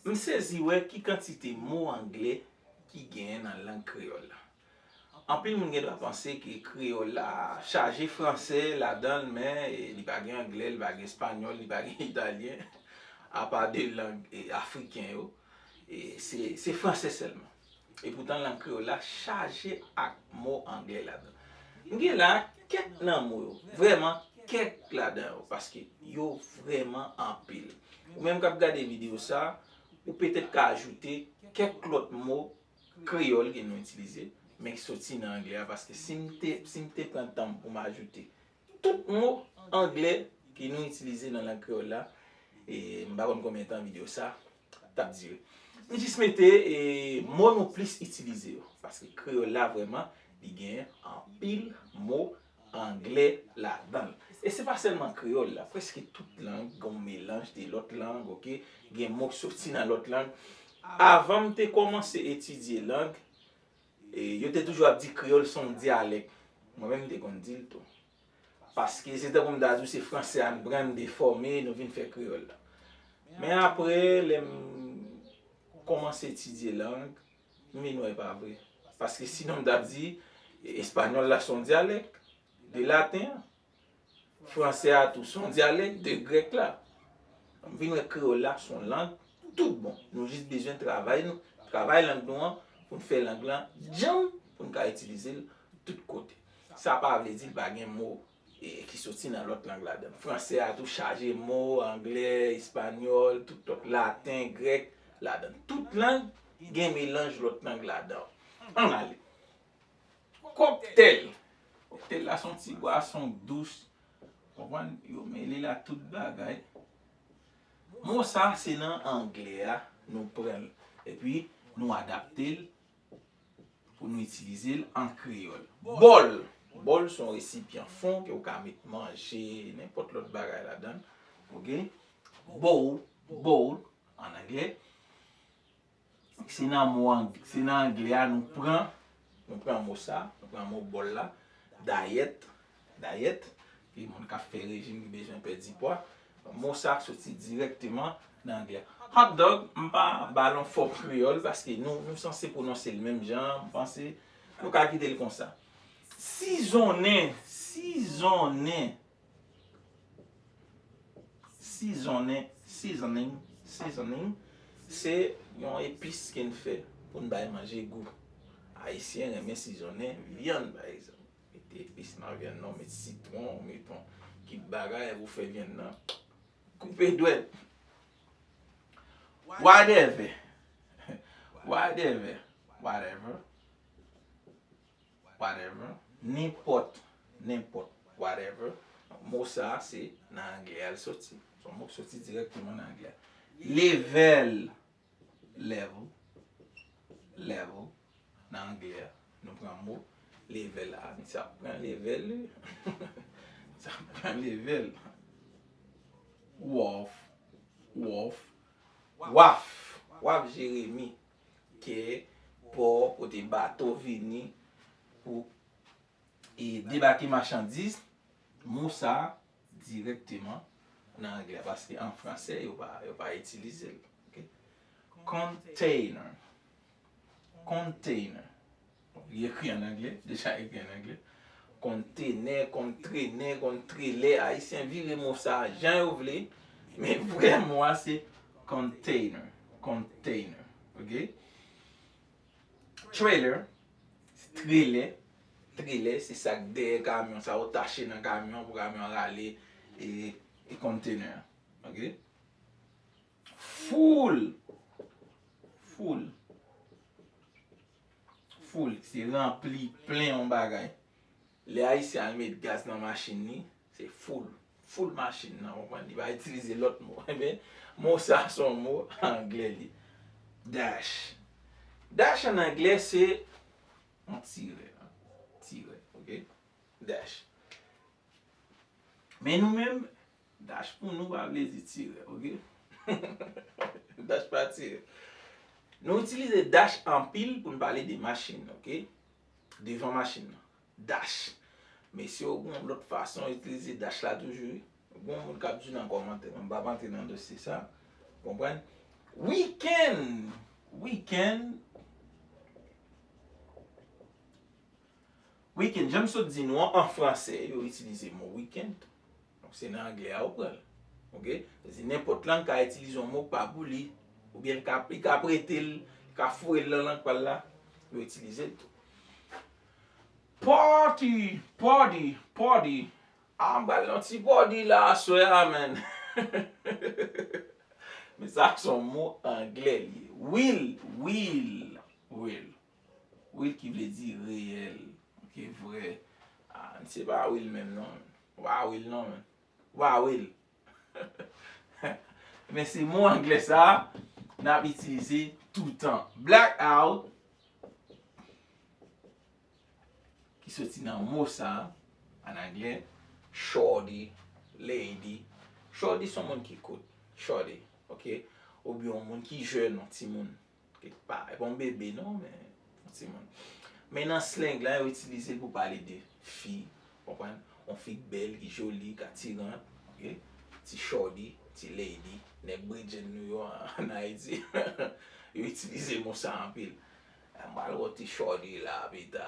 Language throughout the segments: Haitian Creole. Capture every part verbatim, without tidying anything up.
M sezi wè ki kantite mo anglè ki genyen nan lang kreyòl la. Anpil moun gen dwa panse ke kreyòl la chaje fransè ladan l, men, e, li pa gen anglè, li pa gen espanyòl, li pa gen italyen, apa de lang, e, afriken yo. E, se, se fransè sèlman. Epoutan, lang kreyòl la chaje ak mo anglè ladan. M gen la kèk nan mo yo, vrèman kèk ladan yo, paske yo vrèman anpil. Ou menm k ap gade videyo sa, ou petèt ka ajoute kèk lòt mo kreyòl ke nou itilize, men ki soti nan anglè a, paske si m te, si m te pran tan m pou m ajoute tout mo anglè ke nou itilize nan lang kreyòl la, e m pa konn konbyen tan videyo sa t ap dire. M jis mete, e, mo nou plis itilize yo, paske kreyòl la vrèman, li gen anpil mo anglè ladan l. E se pa sèlman kreyòl la, prèske tout lang gen yon melanj de lòt lang, oke? Gen mo k soti nan lòt lang. Avan m te kòmanse etidye lang, e, yo te toujou ap di kreyòl se yon dyalèk. Mwen menm, m te konn di l tou. Paske se tankou m ta di w se fransè a n pran, n defòme, nou vin fè kreyòl la. Men apre, lè m kòmanse etidye lang, m vin wè e pa vre. Paske sinon m t ap di, e, espanyòl la se yon dyalèk de laten an. Fransè a tou se yon dyalèk de grèk la. M vin wè kreyòl la se yon lang tout bon. Nou jis bezwen travay nou, travay lang nou an pou n fè lang lan djanm pou n ka itilize l tout kote. Sa pa vle di l pa gen mo, e, ki soti nan lòt lang ladan l. Fransè a tou chaje mo, anglè, espanyòl, tout lòt, laten, grèk ladan l. Tout lang gen melanj lòt lang ladan l. Ann ale. Kòktèl. Kòktèl la se yon ti bwason dous. Konprann? Yo mele l ak tout bagay. Mo sa se nan anglè a nou pran l. Epi nou adapte l pou nou itilize l an kreyòl. Bòl. Bòl se yon resipyan fon ke w ka met manje, nenpòt lòt bagay ladan l. Oke? Bowl, bowl, an anglè. Se nan mo ang-, se nan anglè a nou pran, nou pran mo sa, nou pran mo bòl la, dayèt, dayèt, ki moun k ap fè rejim, ki bezwen pèdi pwa. Mo sa soti dirèkteman nan anglè. Hot dog, m pa ba l yon fòm kreyòl paske nou, nou sanse pwononse l menm jan, m panse nou ka kite l konsa. Sizonnen, sizonnen. Sizonnen, seasoning, seasoning, se yon epis ke n fè pou n bay manje gou. Ayisyen renmen sizonnen vyann, pa egzanp. Mete epis nan vyann nan, w met sitwon, w met yon kit bagay pou fè vyann nan koupe dwèt. Whatever. Whatever. Whatever. Whatever. Nenpòt. Nenpòt. Whatever. Mo sa a se nan anglè a l soti. Se yon mo k soti dirèkteman nan anglè a. Level. Level. Level. Nan anglè a. Nou pran mo level la. Misye ap pran level, wi. Misye ap pran level. Wharf. Wharf. Waf. Waf Jeremi. Ke pò kote bato vini pou, e, debake machandiz. Mo sa a dirèkteman nan anglè, paske an fransè, yo pa, yo pa itilize l. Oke? Container. Container. Li ekri an anglè, deja ekri an anglè. Kontenè, kontrenè, kontrelè, ayisyen vire mo sa a jan yo vle, men vrè mo a se container, container, oke? Trailer, trelè, trelè, se sa k dèyè kamyon, sa yo tache nan kamyon pou kamyon an rale, e, e container, oke? Full. Full. Full, se ranpli, plen yon bagay. Lè ayisyen al met gaz nan machin li, se full. Full machin nan, w konprann? Li pa itilize lòt mo. Enben, mo sa a se yon mo anglè li. Dash. Dash an anglè se yon tirè. Tirè, oke? Dash. Men nou menm, dash pou nou pa vle di tirè, oke? Dash pa tirè. Nou itilize dash anpil pou n pale de machin, oke? Devan machin nan. Dash. Men si w gen yon lòt fason itilize dash la toujou, wi. Gen yon moun k ap di w nan kòmantè, men m p ap antre nan dosye sa. Konprann? Weekend. Weekend. Weekend, jan m sot di nou an, an franse, yo itilize mo weekend. Donk, se nan anglè a ou pran l. Oke? Sa vle di nenpòt lang ka itilize yon mo k pa pou li. Oubyen li ka, li ka prete l, li ka foure l nan lang pa l la. Yo itilize l tou. Party, party, party. Ah, m pral nan ti party la aswè a, man. Men sa se yon mo anglè li ye. Will, will, will. Will ki vle di reyèl. Oke, vrè. Ah, se pa will menm non. Wa will non, man. Wa will. Men se mo anglè sa a n ap itilize toutan. Blackout, ki soti nan mo sa a, an anglè, shorty, lady. Shorty se yon moun ki kout, shorty, oke? Oubyen yon moun ki jèn, yon timoun. Kèk pa, e pa yon bebe non, men yon timoun. Men nan slang la, yo itilize l pou pale de fi, konprann? Yon fi k bèl, ki joli, k atiran, oke? Ti shorty, ti lady, nèg bredjenn nou yo an, an Ayiti. Yo itilize mo sa anpil. M pral wè ti shorty la pita,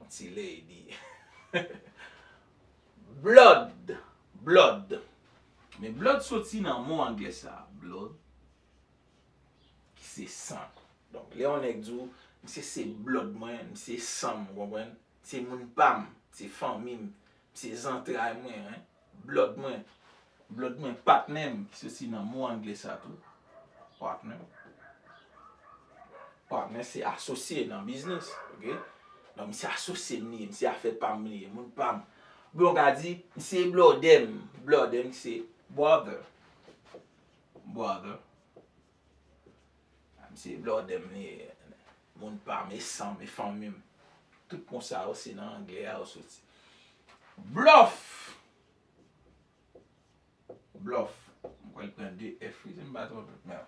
yon ti lady. Blood, blood. Men blood soti nan mo anglè sa, blood, ki se san. Donk, lè yon nèg di w, misye se blood mwen, misye san m, ou konprann? Se moun pa m, se fanmi m, se zantray mwen, hein. Blood mwen, blood mwen, patnè m, ki soti nan mo anglè sa tou. Partner. Partner se asosye nan biznis, oke? Donk, misye asosye m li ye, misye afè pa m li ye, moun pa m. Oubyen w ka di, misye blòdè m, blòdè m se brother. Brother. Misye blòdè m li ye, moun pa m, e san m, e fanmi m. Tout mo sa yo, se nan anglè a yo soti. Bluff. Bluff. M kwè l pran de F wi, si m pa twonpe. Men,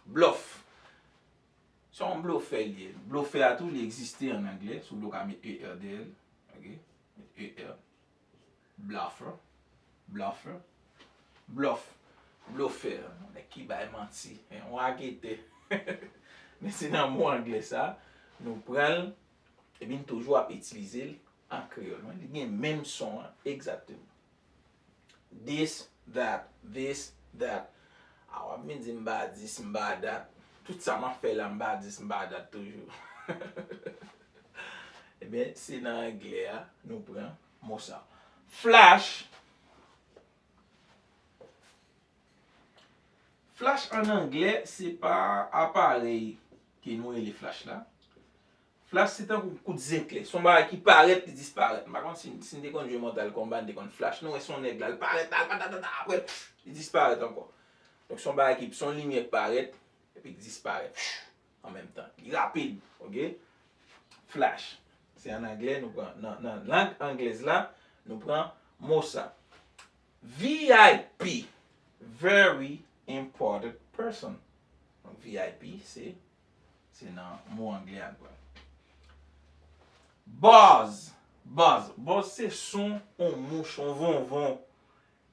bluff. Se yon blofè li ye. Blofè a tou, li egziste an anglè, si w vle w ka met E R dèyè l. Oke? Met E R. Bluffer. Bluffer. Bluff. Blofè. Yon nèg ki bay manti. Yon raketè. Men se nan mo anglè sa, nou pran l, epi n toujou ap itilize l an kreyòl. Li gen menm son an, egzakteman. This, that, this, that. A w ap vin di m ba this, m ba that. Tout sa m ap fè la, m ba this, m ba that toujou. Ebyen, se nan anglè a, nou pran mo sa. Flash. Flash an anglè, se pa aparèy ke nou rele flash la. Flash se tankou kout zeklè. Se yon bagay ki parèt, li disparèt. M pa konn si, si n te konn jwe Mortal Kombat, n te konn flash. Nou wè se yon nèg la, li parèt la, li patatata, apre, li disparèt ankò. Donk, se yon bagay ki, se yon limyè ki parèt, epi ki disparèt an menm tan. Li rapid, oke? Flash. Se an anglè, nou pran, nan, nan lang anglèz la, nou pran mo sa. V I P, very important person. Donk, V I P, se, se nan mo anglè a nou pran. Buzz, buzz. Buzz se son, yon mouch, yon vonvon,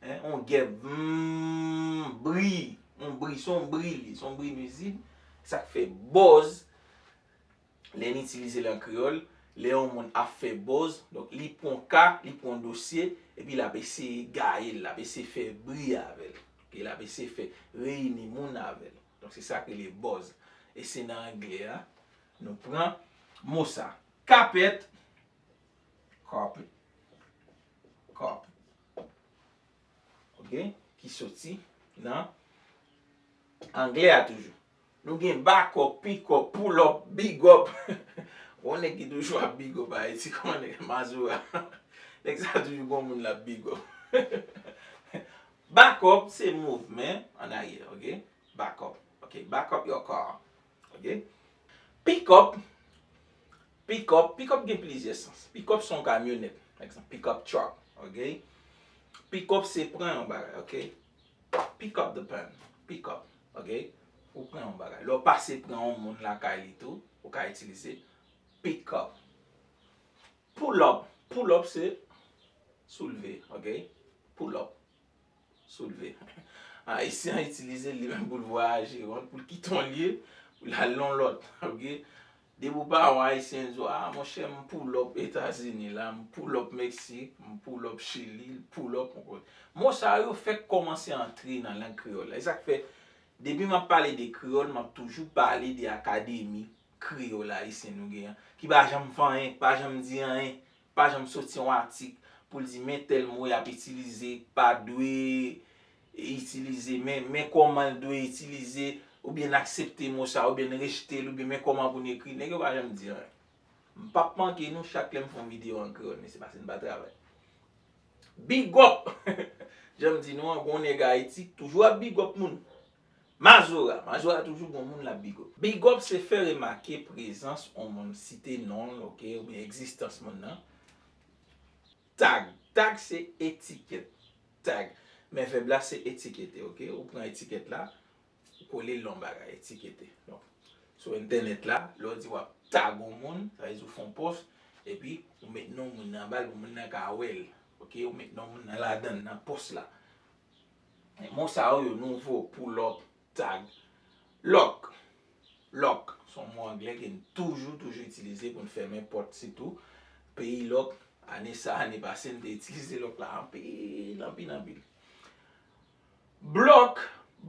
hein, yon gèp, mm, bri, yon bri, se yon bri li, se yon bri nwizib. Sa k fè buzz, lè n itilize l an kreyòl, lè yon moun ap fè buzz, donk li pran yon ka, li pran yon dosye, epi l ap eseye gaye l, l ap eseye fè bri avè l. Oke, l ap eseye fè reyini moun avè l. Donk se sa k rele buzz. E se nan anglè a, nou pran mo sa. Kapèt, carpet, carpet. Oke? Ki soti nan anglè a toujou. Nou gen back up, pick up, pull up, big up. Gon nèg ki toujou ap big up Ayiti, kòman nèg Mazora. Nèg sa toujou gon moun l ap big up. Back up se mouvman an aryè, oke? Back up. Oke, back up your car. Oke? Pick up. Pick up, pick up gen plizyè sans. Pick up se yon kamyonèt, pa egzanp, pick up truck, oke? Pick up se pran yon bagay, oke? Pick up the pen, pick up, oke? Ou pran yon bagay. Lè w pase pran yon moun lakay li tou, ou ka itilize pick up. Pull up, pull up se soulve, oke? Pull up. Soulve. Ayisyen an itilize l li menm pou l vwayaje, pou l kite yon lye, pou l al yon lòt, oke? Depi w pa wè Ayisyen di w, a, monchè, m pull up Etazini la, m pull up Meksik, m pull up Chili, pull up yon kote. Mo sa yo fèk kòmanse antre nan lang kreyòl la. E sa k fè, depi m ap pale de kreyòl, m ap toujou pale de akademi kreyòl ayisyen nou gen an, ki pa janm fè anyen, pa janm di anyen, pa janm soti yon atik pou l di men tèl mo y ap itilize, pa dwe itilize, men, men kòman l dwe itilize, oubyen n aksepte mo sa, oubyen n rejte l, oubyen men kòman pou n ekri, nèg yo pa janm di anyen. M p ap manke nou chak lè m fè yon videyo an kreyòl, mesye, paske n pa travay. Big up! Jan m di nou an, gon nèg Ayiti k toujou ap big up moun. Mazora, Mazora toujou gon moun l ap big up. Big up se fè remake prezans yon moun, site non l, oke, oubyen egzistans moun nan. Tag, tag se etikèt. Tag. Men vèb la se etikete, oke? Ou pran etikèt la, ou kole l nan yon bagay, etikete. Donk, sou entènèt la, lè w di w ap tag yon moun, sa vle di w fè yon pòs, epi ou met non moun nan anba l pou moun nan ka wè l. Oke, ou met non moun nan ladan l, nan pòs la. Mo sa yo, yo nouvo, pull up, tag. Lock. Lock, se yon mo anglè ke n toujou, toujou itilize pou n fèmen pòt, sitou peyi lock. Ane sa, ane pase, n te itilize lock la anpil, anpil, anpil. Block,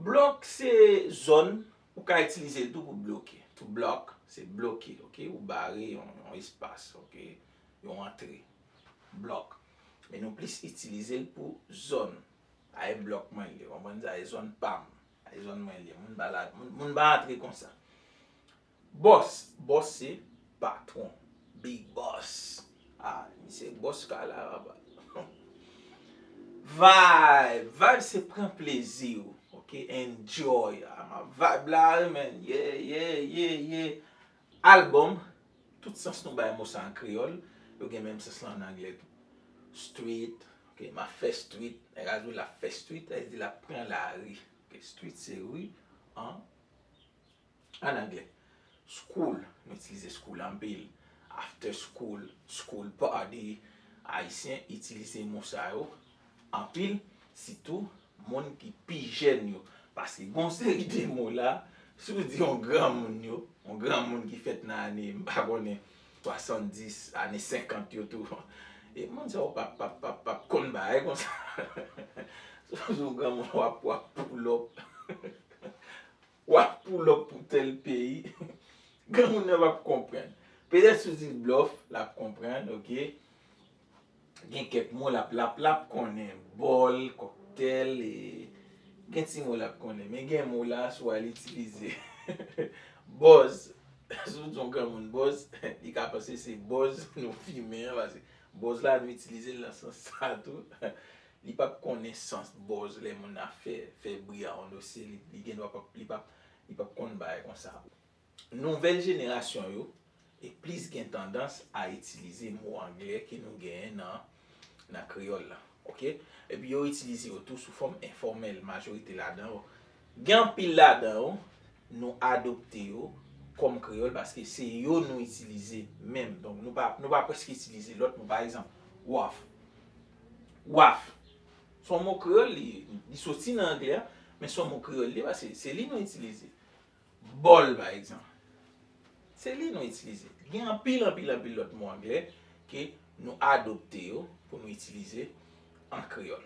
block se zòn, ou ka itilize l tou pou bloke. To block, se bloke, oke? Ou bare yon, yon espas, oke? Yon antre. Block. Men nou plis itilize l pou zòn. A e blòk mwen l ye, konprann sa, e zòn pa m, e zòn mwen l ye. Moun pa la, moun, moun pa antre konsa. Bòs, bòs se patwon, big boss. Ah, misye bòs ka la papa. Vibe, vibe se pran plezi w, oke, enjoy. Ah, m ap vibe la wi, man, yeah, yeah, yeah, yeah. Albòm, tout sans nou bay mo sa an kreyòl, yo gen menm sans lan an anglè tou. Street, oke, m ap fè street, nèg la di w l ap fè street, sa vle di l ap pran lari. Oke, street se ri an, an anglè. School, nou itilize school anpil. After school, school party. Ayisyen itilize mo sa yo anpil, sitou moun ki pi jèn yo. Paske gon seri de mo la, si w di yon granmoun yo, yon granmoun ki fèt nan ane, m pa konnen, swasanndis, ane senkant yo tou. E moun sa yo p ap, p ap, p ap, p ap konn bagay konsa. Si w di yon granmoun, w ap, w ap pull up. W ap pull up pou tèl peyi. Granmoun nan p ap konprann. Petèt si w di l blòf, l ap konprann, oke? Gen kèk mo l ap, l ap, l ap konnen. Bòl, kòktèl, e gen ti mo l ap konnen. Men gen mo la, si w al itilize. Bòz. Si w di yon granmoun bòz, li ka panse se bòz nou fimen an, paske bòz la, nou itilize l nan sans sa tou. Li p ap konnen sans bòz lè moun ap fè, fè bri a yon dosye, li, li gen dwa p ap, li p ap, li p ap konn bagay konsa. Nouvèl jenerasyon yo e plis gen tandans a itilize mo anglè ke nou genyen nan, nan kreyòl la. Oke? Epi yo itilize yo tou sou fòm enfòmèl, majorite ladan yo. Gen anpil ladan yo, nou adopte yo kòm kreyòl paske se yo nou itilize menm. Donk, nou pa, nou pa prèske itilize lòt mo. Pa egzanp, waf. Waf. Se yon mo kreyòl li ye. Li soti nan anglè a, men se yon mo kreyòl li ye paske se li nou itilize. Bòl, pa egzanp. Se li nou itilize. Gen anpil, anpil, anpil lòt mo anglè ke nou adopte yo pou nou itilize an kreyòl.